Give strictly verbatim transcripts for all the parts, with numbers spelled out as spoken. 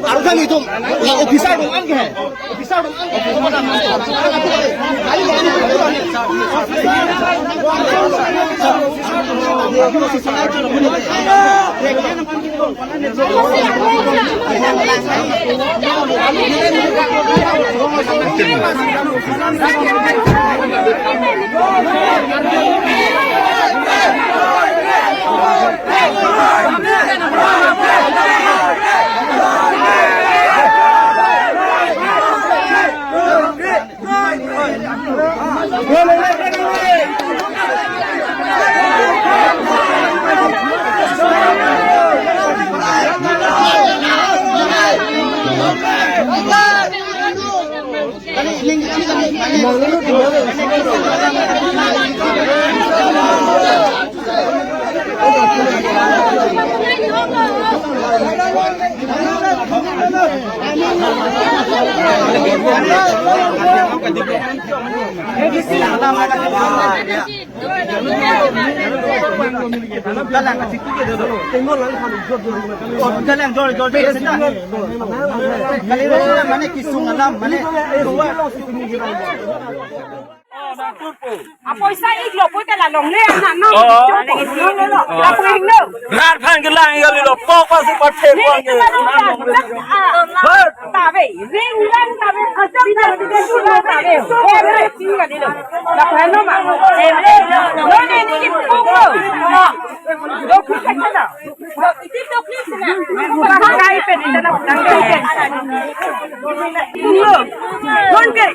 Aru kan itu, ya, officer dong an ke hai. Officer dong an ke hai. Mane kisung alam, mane. Apoisa iklo pulote la longle anak no. Oh. Longle lo. Oh. Lapu ingno. Rat phan kelang ya lo pok pasi pathe. Ni pon ke. Kita longle. Ah. Hei. Tabe. Ring ring tabe. Ajak tabe. Tabe. Tabe. Tinggal di lo. Lapu ingno ma. Lo ni ni pok lo. Lo pun kena. Lo itu tu please na. Pakai pen itu na. Lo. Lo ke.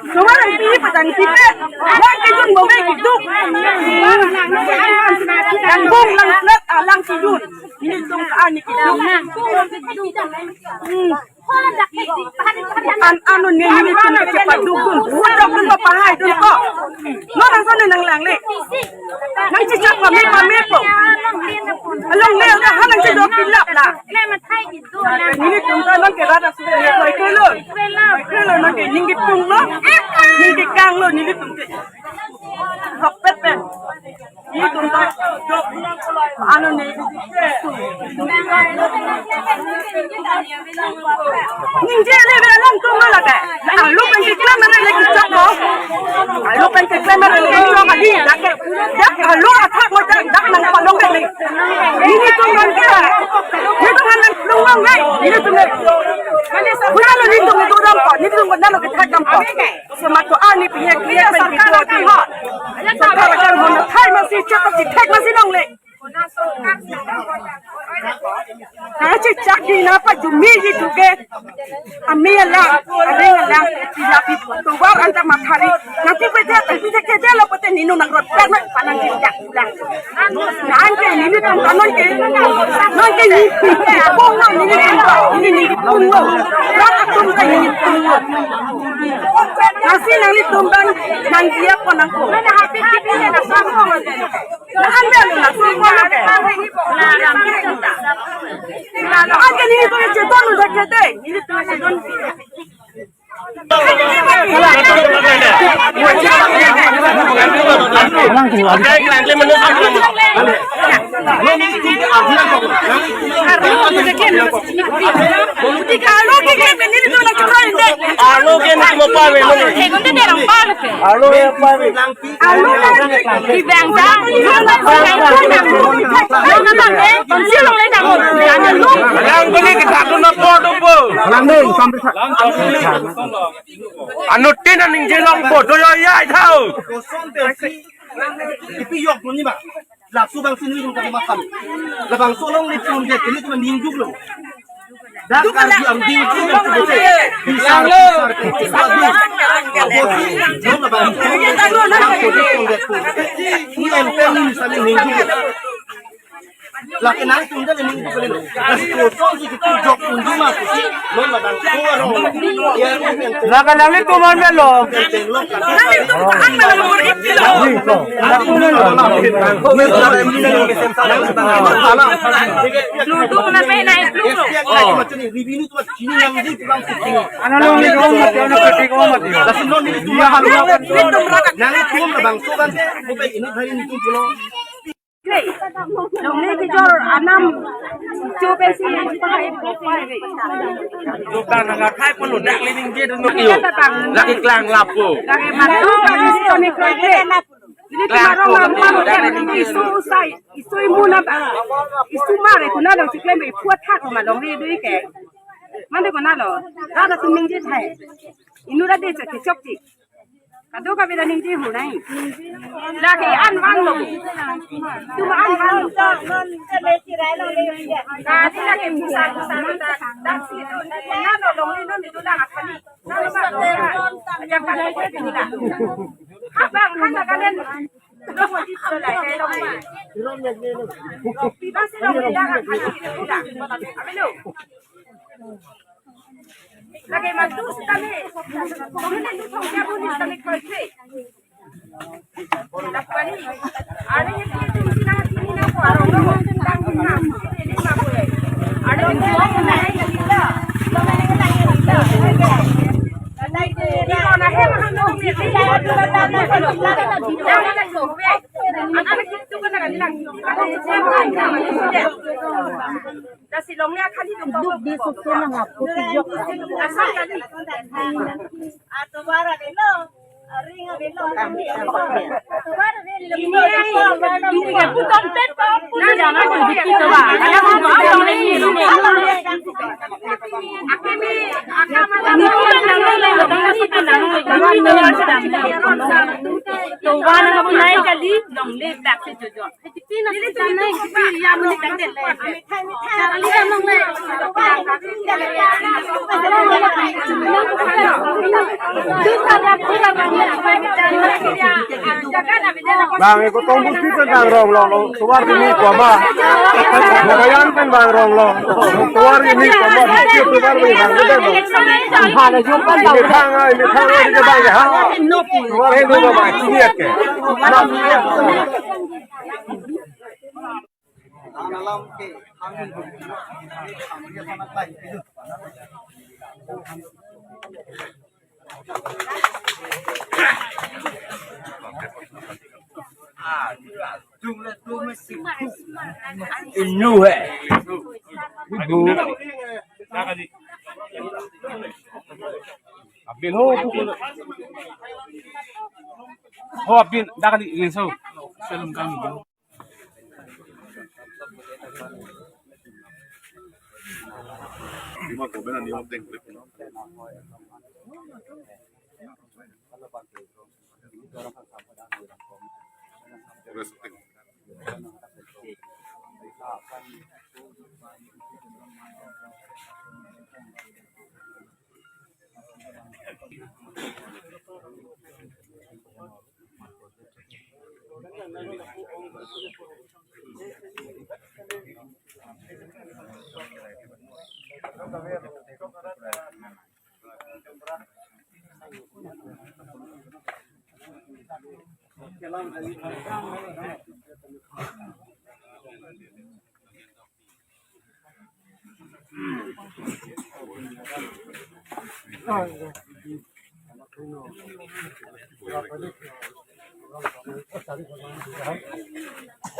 Semua orang pi patang pi pe. Lang kejun bome kiduk. Lang bung lang slet alang kejun. Nelitum ke ani kiduk. Hmm. An anu nelitum ke cepat dukun. Buat dukun apa hai dun ko. Lo langsung nang langle. Nang cicak pame pame po. Along le udah nang cicak pilap lah. Nelitum ta nang ke rada sudah ya koi kelo. Kelo nang ke ninggi tung lo. Ninggi kang lo nelitum ke. Hopet pen. Nelitum ta. Anu ni. Ningje le be alam tung lo lake. Alu pen ke klam le ke chok lo. Alu pen ke klam le ke chok adi. Dak ke. Dak alu athak mo dak dak nang palong ke. Nelitum nang ke. Nelitum nang lung long ngai. Nelitum nang. Bukan lo nelitum itu dam ko. Nelitum ko nalo kita dam ko. Sema ko ani pinya pinya pen pitu ati ha. Sarkar akan mo na thai masi chapa si thek masi longle. Na cicak di na pajumi di tuke. Ami alang, aring alang, pila pi tovar anta mathari. Nanti pete, pete kete lo pete ninu nang rot pet na panang cicak ulang. Nang ke nelitum ta nang ke, nang ke ni, abong nang nelitum ta, nelitum ta. Rat atum ta nelitum ta. Nasi nanglitum ta nang dia ko nang ko. Nang dia na ko ko na ke. Nang ke nelitum ta chetong udah kete, nelitum ta chetong. Alo ke ni mo pa ve lo. Alo ya pa ve. Alo na, di bang ta, alo na bang eh, si longle ta mo, alo. Lang beli kita tu na po tu po. Lang deh, sampai sa-, Anu tin aning je long po do yo ya thau. Ipi yok dun ni ba. Laso bangsi nelitum ta makan. Labangso longle pun je nelitum ningduk lo. Dak kan di ang di tu yang tu je. Bisa lo. Bisa lo. Ni M P ni misalnya ningduk. Laki nangtum ta ningduk kali lo. Lasi kosong si kitu jok unjuma si. Lo madang kuar lo. Ya, lo yang Laka nangli tuman melo. Nangli tum ko ang melo lo rit kilo. Lutu na pe na ipluk lo. Oh. Revenue tu chini yang di tulang sitting. Ano lo ni ko mati, ano pati ko mati. Langsung non ini tulang halu. Nang itu labang so kan. Bukan ini hari ini tu pulo. Longle kejor anam. Chupe si. Chuta naga khai pun udah living dia dulu. Lagi kelang lapu. Lagi matu kami si kami krote. Jadi kemarin apa, isu usai, isu imuna ba, isu mare kuna dong ciklem ipuat hak ma dong ri dui ke. Mande kuna lo, rada tu ningje thai. Inut ta de cek kechok cik. Kado ka beda ningje hu nai. Lake an vang lo. Tuma an vang lo. Ka di lake musa musa ta. Dang si tu na lo dong ri non di tu dang akhali. Bang, eko tombus kita bang rong lo, lo, tuar ini kuama. Makayan pen bang rong lo, tuar ini kuama, tuar ini bang, ini bang. Ini thang, ah, ini thang, ah, ini bang, ha. Tuar ini kuama, sini ya ke. Nah. Innu hai. Ibu. Abin ho. Ho abin dak di inso. Salam kami.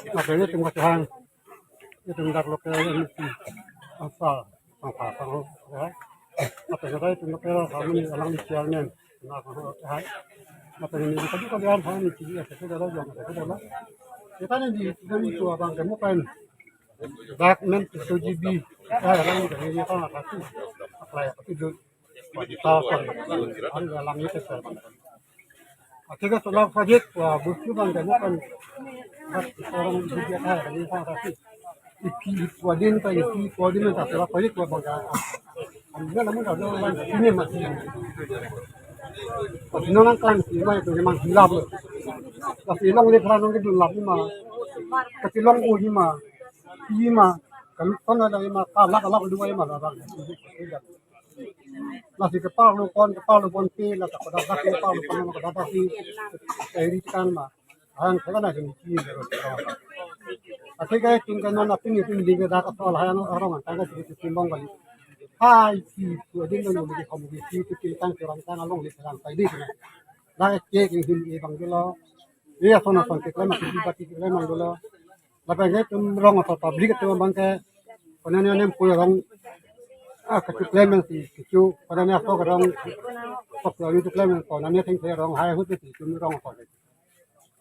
Apa ini tunggu Tuhan? Itum dak local M P apa, apa, apa, ya. Apa yang ada itum local kami alangli chairman. Nah, apa, apa, apa ini kita juga lihat kami di sini, ya, kita dah, ya, kita dah. Kita ini di sini itu abang kamu kan. Dak enam tujuh G B. Ya, alangli ini apa, apa sih? Apa ya, apa sih, dulu? Tahu kan? Alangli itu, sir. Akhirnya solar project, wah, buku bang, dan kan, orang juga ada, ini kan, tapi ipi, ipi wadin, kan, ipi wadin, minta solar project, wah, bang, kan. Ambil namun ada orang sini masih. Pas nonang kan, lima itu memang hilap loh. Pas hilang ni, pernah nonton dulu lap lima. Kecil long oh lima, lima. Kalau kan ada lima, kalak, kalak dua lima lah, bang. Lasi kepar lo kon, kepar lo kon pe, lasi kodak dak, kepar lo kon, kodak dak si, eh, ri kan ma. Ang kodak na jeng ki, jero. Akhir kai tum kan non apin ni tum ding dak asol hai ano arong tang ka si tum bang kali. Hai si tu adin non ni khom ni si tu tum tang kurang tang along li tang pai di na. Dak ke king hin e bang dolo. Iya sono son ke klem ki ba ki klem mang dolo. Lapen ke tum rong aso public tum bang ke. Kona ne nem pu rong. Ah, ka tu klem si ki chu kona ne aso rong. Sok lo ni tu klem kona ne theng the rong hai hu tu tum rong aso.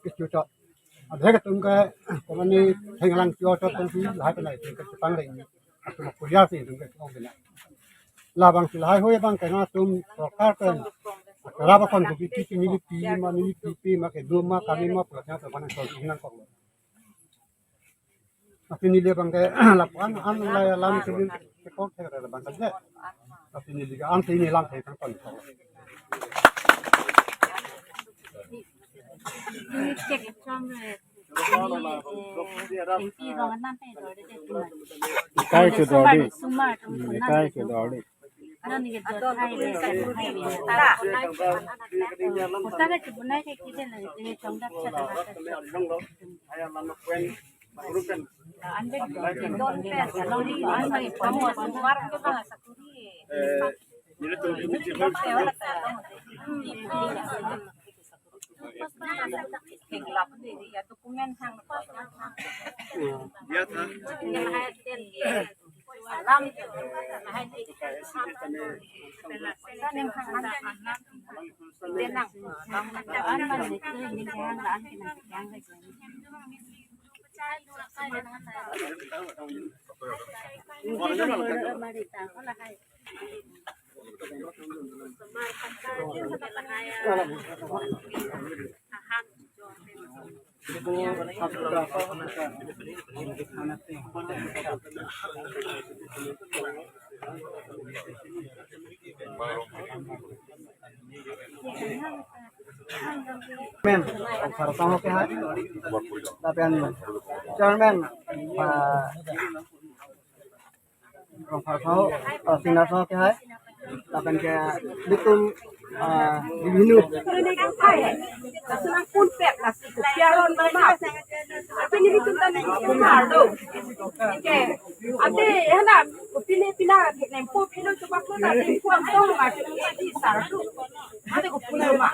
Kichu chot. Adhe katum ke, kona ne thenglang chu chot tang si lahai penai si ke pangring. Atum kuliah si tum ke ong bina. Labang si lahai hoi bang ke na tum sorkar pen. Raba kon ko pipi neli pi ma neli pipi ma ke dum ma kami ma pulatnya to mana sol nang kok. Tapi neli bang ke lapan an lai alam sini kok ke bang ke. Tapi neli ke an sini lang ke kan kon. Ikai ke dori. Hmm, ikai ke dori. Chairman, Rongphar Saho ke hai. Lapen Chairman, ah, Rongphar Saho, ah, Singnar Saho ke hai. Lapen ke ilitum, ah, Bibhinu. Lason nangpon pet lasi kopi aron nama. Tapi nelitum ta nangpon arlo. Oke. Ante, ya na, kopi ne pina, nempo pilo coba ko na, nempo ang tong ma, di sar tu. Ante kopi lo ma.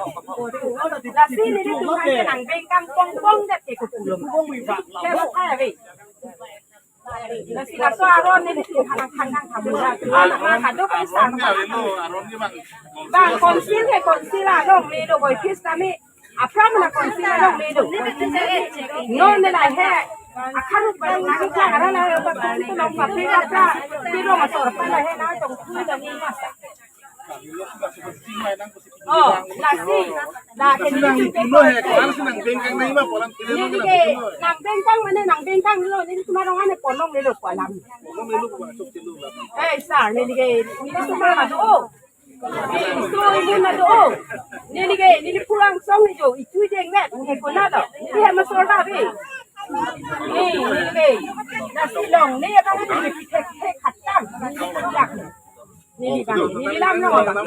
Lasi nelitum hai nangbeng kang pong pong det ke kopi lo ma. Kaya sa kaya be. Lasi laso aron nelitum hana khanang khamura. Ala ma kado kali sa ma. Bang konsil he konsil along le do boy kis kami. Apra mana konsil along le do. Non ne la he. Akhan pa nang ka ara la ba konsil along pa pe apra. Pero masor pa la he na tong kui da ni masa. Oh, lasi. La ke ni pulo he, kan si nangbeng kang nai ma polam kilo. Neli ke nangbeng kang mane nangbeng kang lo, nelitum arong ane ponong le lo polam. Eh, sir, neli ke nelitum arong ado. Eh, so imun ado. Neli ke neli pulang song jo, itu jeng net, eh, kona do. Neli he masor da be. Eh, neli ke. Lasi long, neli ka neli ke khatam. Neli ke. Neli bang, neli lam lo bang.